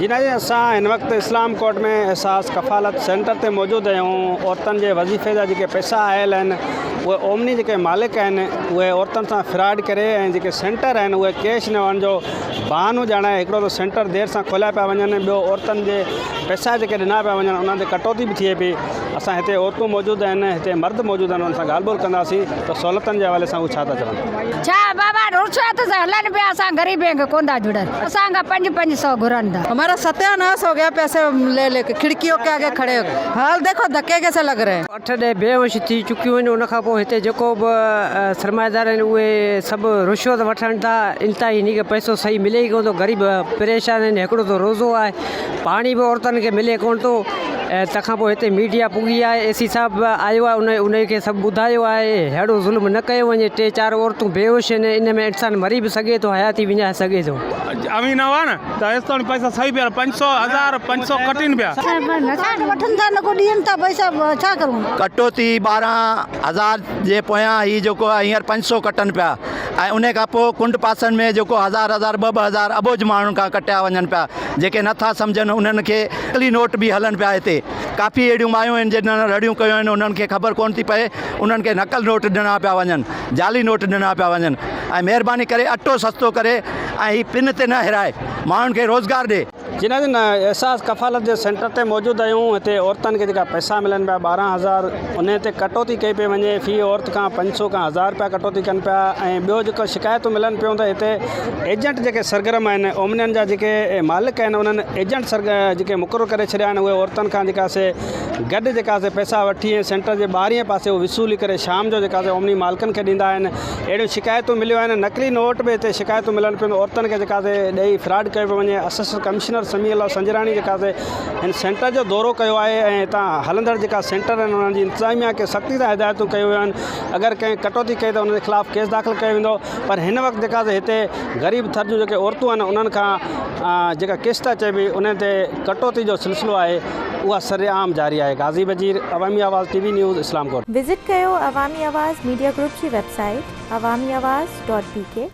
جي ناظرين اسان هن وقت اسلام ڪوٽ ۾ احساس ڪفالت سينٽر تي موجود آهيون عورتن جي وظيفي جا جيڪي پئسا آيل آهن اهي اومني جيڪي مالڪ آهن اهي عورتن سان فراڊ ڪري ۽ جيڪي سينٽر آهن اهي ڪيش نه هئڻ جو بهانو ڄاڻائي هڪڙو ته سينٽر دير سان کوليا پيا وڃن ٻيو عورتن جي پئسا جيڪي ڏنا پيا وڃن انهن تي ڪٽوتي به ٿئي پئي اسان هتي عورتون موجود آهن هتي مرد موجود آهن انهن سان ڳالهه ٻولهه ڪنداسين ته سهولتن جي حوالي سان هو ڇا ٿا چون. ڇا بابا رشوت سان هلن پيا اسان غريبين کي ڪون ٿا جڙن اسان کان پنج پنج سو گهرن ٿا. همارا ستياناس هو گيا پئسي لي لي ڪي کڙڪيو ڪي آگي کڙي هو حال ديکو ڌڪي ڪيسي لگ رهي هين. اٺ ڏهه بيهوش ٿي چڪيون آهن ان کان پوء هتي جيڪو به سرمائيدار آهن اهي سڀ رشوت وٺن ٿا انتهائي هن کي پئسو صحيح ملي ئي ڪونه ٿو غريب پريشان آهن هڪڙو ته روزو آهي پاڻي به عورتن کي ملي ڪونه ٿو ۽ تنهن کان پوء هتي ميڊيا پڳي آهي اي سي صاحب به آيو آهي ان ان کي سڀ ٻڌايو آهي ههڙو ظلم نه ڪيو وڃي ٽي چار عورتون بيهوش آهن ان ۾ انسان مري به سگهي ٿو حياتي وڃائي سگهي ٿو. اوهين نه هئا نه ته هيستائين پئسا صحيح پيا پنج سو هزار پنج سو ڪٽين پيا. وٺن ٿا نه ڪو ڏين ٿا پئسا ڇا ڪرون. ڪٽوتي 12 هزار جي پويان هي جيڪو آهي هينئر 500 ڪٽن پيا ۽ انهي کان پوء ڪنڊ پاسن ۾ جيڪو هزار هزار ٻه ٻه هزار اٻوجهه ماڻهن کان ڪٽيا وڃن پيا جيڪي نه ٿا سمجهن انهن کي نقلي نوٽ به هلن پيا هتي ڪافي اهڙيون مايون آهن جن رڙيون ڪيون آهن انهن کي خبر ڪونه ٿي پئي انهن کي نقل نوٽ ڏنا پيا وڃن جعلي نوٽ ڏنا پيا وڃن ۽ مهرباني ڪري اٽو سستو ڪري ۽ هي پن تي نه هرائي ماڻهن کي روزگار ڏي. جي ناظرين احساس ڪفالت جي سينٽر تي موجود آهيون هتي عورتن کي جيڪا پئسا ملن پيا 12 هزار انهي تي ڪٽوتي ڪئي پئي وڃي في عورت کان 500 کان هزار روپيا ڪٽوتي ڪن پيا ۽ ٻيو جيڪو شڪايتون ملن پيون ته هتي ايجنٽ جيڪي سرگرم آهن اومنين جا جيڪي مالڪ آهن انهن ايجنٽ سرگ جيڪي مقرر ڪري ڇڏيا آهن اهي عورتن کان جيڪا سي گڏ جيڪا سي پئسا وٺي ۽ سينٽر جي ٻاهرين پاسي وصولي ڪري شام جو جيڪا سي اومني مالڪن کي ڏيندا آهن اهڙيون شڪايتون مليون آهن نقلي نوٽ به هتي شڪايتون ملن پيون عورتن کي جيڪا سي ڏئي فراڊ ڪيو پيو وڃي اسسٽنٽ ڪمشنر سميع الله سنجراڻي جيڪا سي هن سينٽر جو دورو ڪيو آهي ۽ هتان هلندڙ جيڪا سينٽر آهن انهن جي انتظاميا کي سختي سان هدايتون ڪيون ويون آهن اگر ڪنهن ڪٽوتي ڪئي ته ان جي خلاف ڪيس داخل ڪيو ويندو پر هن وقت جيڪا سي هتي غريب ٿر جون جيڪي عورتون آهن انهن کان جيڪا قسط اچي پئي ان تي ڪٽوتي جو سلسلو آهي اها سر عام جاري آهي Ghazi Bajeer Awami Awaz T V news Islamkot. Visit ڪيو عوامي آواز ميڊيا گروپ جي website Awami Awaz dot B K.